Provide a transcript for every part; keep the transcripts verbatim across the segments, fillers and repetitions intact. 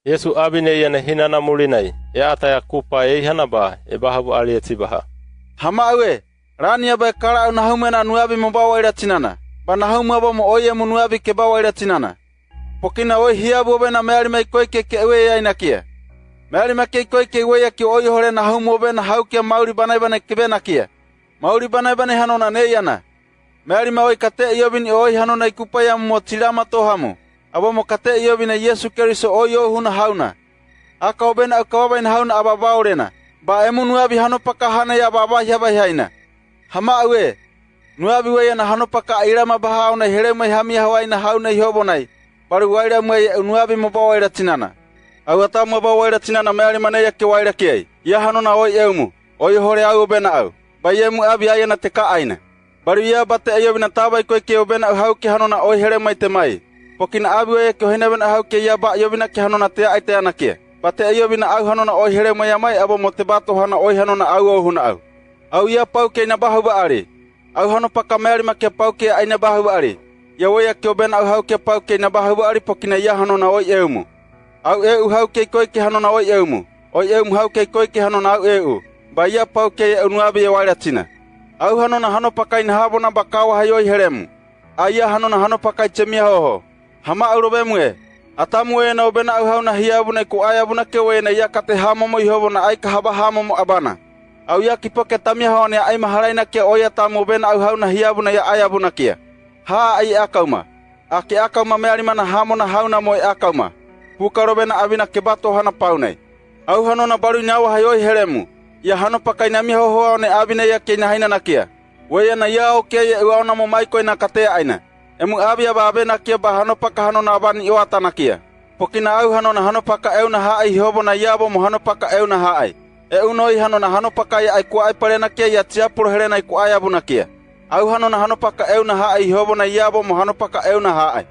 Yesu avinei iana hinana mulinai, e ataia kupa e ihana ba, e bahavu alietsi baha. Hamaue, rania ba e kalaau nahumu ena nuavi mo bau ailacina na, ba nahumu abo mo oiemu nuavi ke bau ailacina na. Pokina oi hiavu ovena mealima i koike ke ueia inakia. Mealima ke i koike ueia ke oiho re nahumu ovena haukia mauli banaibane ke venakia. Mauli banaibane hanona neia na. Mealima oi kate'i ovini oi hanona i kupa yamu mo cilama to hamu. Abo mo kate'i ovina Yesu Keliso oi ouhuna hauna. Aka ovena au kavavaina hauna abavao rena. Ba emu nuavi hanopaka hana ya avavaihavaihaina. Hamaue, nuavi ueia na hanopaka ailama baha auna i helemai hamiaho aina hauna i hovo nai. Balu wailamue e nuavi mo bau ailacina na. Au atamu abau ailacina na mealima neia ke wailakiai. Ia hanona oi eumu. Oiho re au ovena au. Ba ia emu avi aia na teka aina. Balu ia bate'i ovina tava i koike ovena au haukia hanona oi helemai te mai. Pokina avi ueia ke ohinavena au haukia ia ba ovina ke hanona te ai te anakia. Bate'i ovina au hanona oi helemai amai abo mo te bato hana oi hanona au ouhuna au. Au ia paukia i nabahu baali. Au hanopaka mealima ke paukia ai nabahu baali. Ia ueia ke ovena au haukia paukia i nabahu baali pokina ia hanona oi eumu. Au eu haukia i koike hanona oi eumu. Oi eumu haukia i koike hanona au eu. Ba ia paukia e nuavi e wailacina. Au hanona hanopaka i nahavo na ba kawaha i oi helemu. A ia hanona hanopaka i cemiaho ho. Hamaau lovemu e. Atamu ueia na ovena au hauna hiavu na i kuayavu nakia ueia na ia kate hamomo i hovo na ai kahaba hamomo abana. Au ia kipokia tamiaho ne ai mahala inakia oi atamu ovena au hauna hiavu na ia ayavu nakia. Ha ai akauma. Ake akauma mealima na hamo na hauna mo e akauma. Puka lovena avina ke bato hana pau nai. Au hanona balu i nawaha i oi helemu. Ia hanopaka i namiaho ho ao ne avi neia ke i nahaina nakia. Ueia na ia aokia e uaona mo maiko i na katea aina. Emu avi aba ave nakia ba hanopaka hanona avani i oata nakia. Pokina au hanona hanopaka eu na haai i hovo na ia abo mo hanopaka eu na haai. E unoi hanona hanopaka ia ai kuai pale nakia ia ciapulo helena i kuayavu nakia. Au hanona hanopaka eu na haai i hovo na ia abo mo hanopaka eu na haai.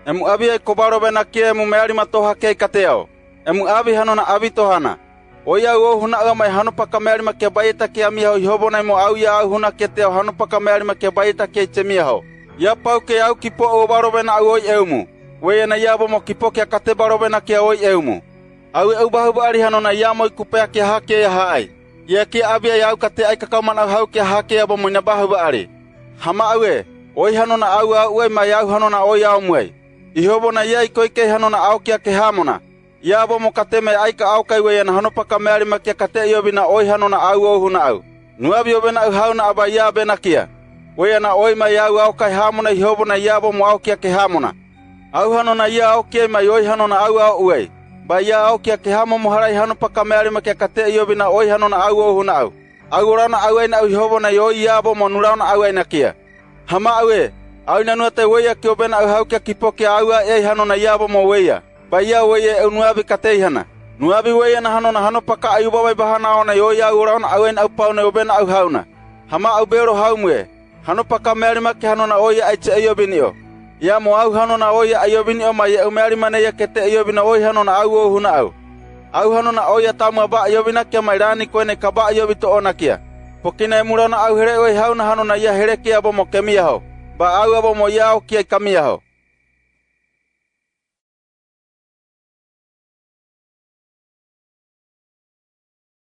Emu avi ai kobalo vena kia emu mealima to hake i katea o. Emu avi hanona avi to hana. Oi au ouhuna au amai hanopaka mealima ke baieta ke amiaho i hovo nai mo au ia au huna ke te au hanopaka mealima ke baieta ke i cemiaho. Ia pau ke au kipo au obalo vena au oi eumu. Ueia na ia abo mo kipo ke a kate balo vena ke a oi eumu. Au e au bahu baali hanona ia mo i kupea ke a hake ia haai. Ia ke avi ai au kate ai kakaumana au hau ke a hake abo mo i nabahu baali. Hamaau e, oi hanona au auai mai au hanona oi aomu ai. I hovo na ia i koike i hanona aokia ke hamona. Ia abo mo kate mai ai ka aokai ueia na hanopaka mealima ke a kate iovina oi hanona au ouhuna au. Nuavi ovena au hauna aba ia vena kia. Ueia na oi mai au aokai hamona i hovo na ia abo mo aokia ke hamona. Au hanona ia aokiai mai oi hanona au aouai. Ba ia aokia ke hamo mo harai hanopaka mealima ke a kate iovina oi hanona au ouhuna au. Au oraona au aina au i hovo na i oi ia abo mo nuraona au aina kia. Hamaau e, au i nanuatai ueia ke ovena au hau ke a kipo ke au ai hanona ia abo mo ueia. Ba ia ueia e au nuavi kate ihana. Nuavi ueia na hanona hanopaka ai ubavai baha na aona i oi au oraona au aina au pau na i ovena au hauna. Hamaau belo haumu e. Hanopaka mealima ke hanona oi ai ce iovini o. Ia mo au hanona oi ai iovini o mai e au mealima neia ke te iovina oi hanona au ouhuna au. Au hanona oi atamu aba iovina kia mai rani koe na i kaba iovi to ona kia. Pokina e muraona au hele oi hauna hanona ia hele kia abo mo kemia ho. Ba au abo mo ia aokia i kamia ho.